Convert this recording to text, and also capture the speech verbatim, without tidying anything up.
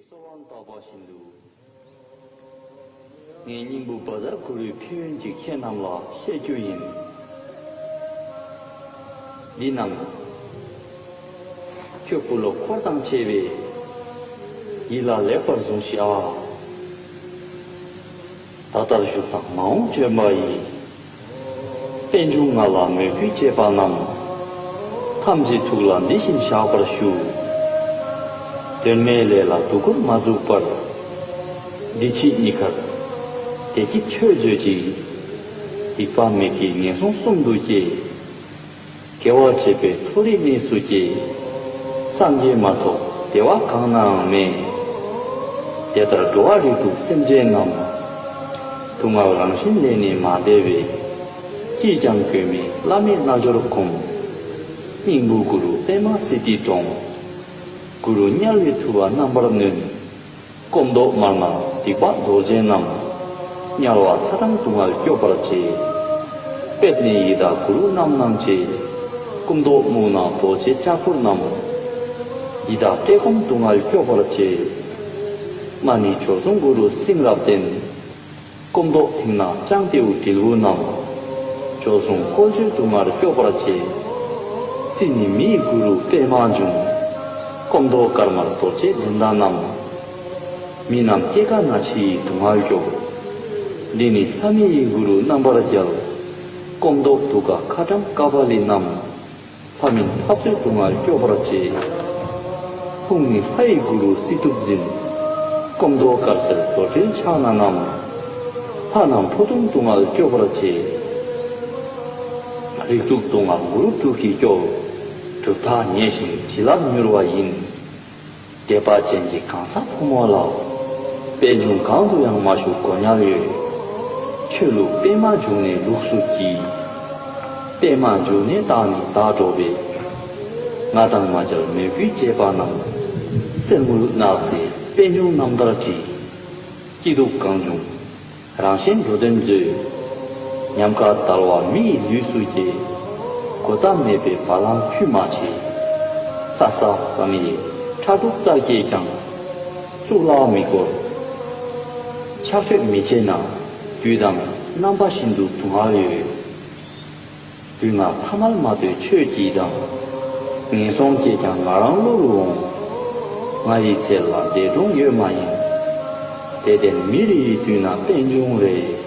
གསོལ་བ་བཏབ་པ་བཞིན་དུ། ངའི་སྙིང་པོ་བཛྲ་གུ་རུའི་ཕན་ཡོན་ཅིག་ཁྱེད་རྣམས་ལ་བཤད་རྒྱུ་ཡིན། འདི་རྣམས་ཁྱོད་བུ་སློབ་འཁོར་དང་བཅས་པས་ཡིད་ལ་ལེགས་པར་བཟུང་ཤིག་ཨ། ད་ལྟར་བཞུགས་དང་མ་འོངས་བྱོན་པ་ཡི། པད་འབྱུང་ང་ལ་མོས་གུས་བྱེད་པ་རྣམས། ཐམས་ཅད་ཐུགས་ལ་འདི་བཞིན་བཞག་པར་ཞུ། དོན་མེད་ལས་ལ་སྡུག་ཀུན་མ་འཛུགས་པར། འདི་ཕྱི་གཉིས་ཀར་བདེ་སྐྱིད་ཆོས་མཛོད་ཅིག། སྡིག་པ་མི་དགེ་ངན་སོང་གསུམ་དུ་སྐྱེ། དགེ་བ་བྱས་པས་མཐོ་རིས་གནས་སུ་སྐྱེ། སངས་རྒྱས་མ་ཐོབ་བདེ་བ་གང་ནའང་མེད། དེ་ལྟར་འགྲོ་བ་རིགས་དྲུག་སེམས་ཅན་རྣམས། སྡུག་བསྔལ་རང་བཞིན་ལས་ནི་མ་འདས་པས། ཅིས་ཀྱང་གོས་མེད་བླ་མེད་རྣལ་འབྱོར་བསྒོམ། སྙིང་པོ་གུ་རུ་པདྨ་སིདྡྷི་དྲོངས། གུ་རུ་དམྱལ་བའི་ཐུབ་པ་རྣམ་པར་གནོན། སྐུ་མདོག་དམར་ནག་སྡིག་པ་རྡོ་རྗེ་རྣམས། དམྱལ་བ་ཚ་གྲང་སྡུག་བསྔལ་སྐྱོབ་པར་བྱེད། པད་ནས་ཡི་དྭགས་གུ་རུ་རྣམ་སྣང་བྱེད། སྐུ་མདོག་སྨུག་ནག་རྡོ་རྗེ་ལྕགས་ཕུར་རྣམས། ཡི་དྭགས་བཀྲེས་སྐོམ་སྡུག་བསྔལ་སྐྱོབ་པར་བྱེད། པདྨ་ནི་ཇོ་བཟང་གུ་རུ་སེང་རབ་བརྟན། སྐུ་མདོག་མཐིང་ནག་ལྕང་ཏེའུ་དྲིལ་བུ་བསྣམས། ཇོ་བཟང་བཀོལ་སྤྱོད་སྡུག་བསྔལ་སྐྱོབ་པར་བྱེད། སྲིད་ནི་མི་ཡི་གུ་རུ་པདྨ་འབྱུང་། སྐུ་མདོག་དཀར་དམར་རྡོ་རྗེ་འགྲན་ཟླ་བསྣམས། མི་རྣམས་སྐྱེ་རྒ་ན་འཆི་ཡི་སྡུག་བསྔལ་སྐྱོབ། འདི་ནི་ལྷ་མི་ཡི་གུ་རུ་རྣམ་པར་རྒྱལ། སྐུ་མདོག་དུག་ཁ་ཁ་ཊྭཱཾ་ཀ་པཱ་ལི་བསྣམས། ལྷ་མིན་འཐབ་རྩོད་སྡུག་བསྔལ་སྐྱོབ་པར་བྱེད། ཧཱུྃ་ནི་ལྷ་ཡི་གུ་རུ་སྲིད་གཏུབ་འཛིན། སྐུ་མདོག་དཀར་སེར་རྡོར་དྲིལ་ཕྱག་ན་བསྣམས། ལྷ་རྣམས་ཁྲོ་གདུང་སྡུག་བསྔལ་སྐྱོབ་པར་བྱེད། རིགས་དྲུག་སྡུག་བསྔལ་གུ་རུ་སྤྲུལ་གྱིས་སྐྱོབ། གྲུབ་མཐའ་ཉེ་ཞིང་བྱིན་རླབས་མྱུར་བ་ཡིན། དད་པ་ཅན་གྱི་གང་ཟག་ཕོ་མོ་ལ། པད་འབྱུང་གང་དུ་ཡང་མ་བཞུགས་དགོས་དམྱལ་ཡོད། ཆོས་ལུགས་པད་མ་འབྱུང་གནས་ལུགས་སུ་བགྱི། པད་མ་འབྱུང་གནས་དག་ནི་བདག་འགྲོ་བས། ང་དང་མ་མཇལ་མོས་གུས་བྱེད་པ་རྣམས། གསེར་དངུལ་ནག་སེར་པད་འབྱུང་རྣམ་ཐར་བྲིས། སྐྱིད་སྡུག་གང་བྱུང་རང་གཞན་འགྲོ་དོན་མཛོད། ཉམས་དགའ་དལ་བ་མི་ཡི་ལུས་སུ་སྐྱེ། གོ་ཐོས་མེད་པའི་བ་ལང་ཁྱུ་མ་བྱེད། ལྷ་ས་བསམ་ཡས་ཁྲ་འབྲུག་རྩ་བརྒྱད་ཀྱང་། གཙུག་ལག་མི་བསྐོར། ཕྱག་མཆོད་མི་བྱེད་ན། དུས་དང་རྣམ་པ་བཞིན་དུ་སྡུག་བསྔལ་ཡོད། དུས་ང་ཐ་མལ་མ་ལྟོས་ཆོས་ཀྱིས་དང་། ངན་སོང་སྐྱེས་ཀྱང་ང་རང་བློ་རུ་འོང་། ང་ཡི་ཚེ་ལ་འདས་གྲོངས་ཡོད་མ་ཡིན། དེ་ལྟར་མི་རེ་ཡི་དུས་ན་པད་འབྱུང་རེ།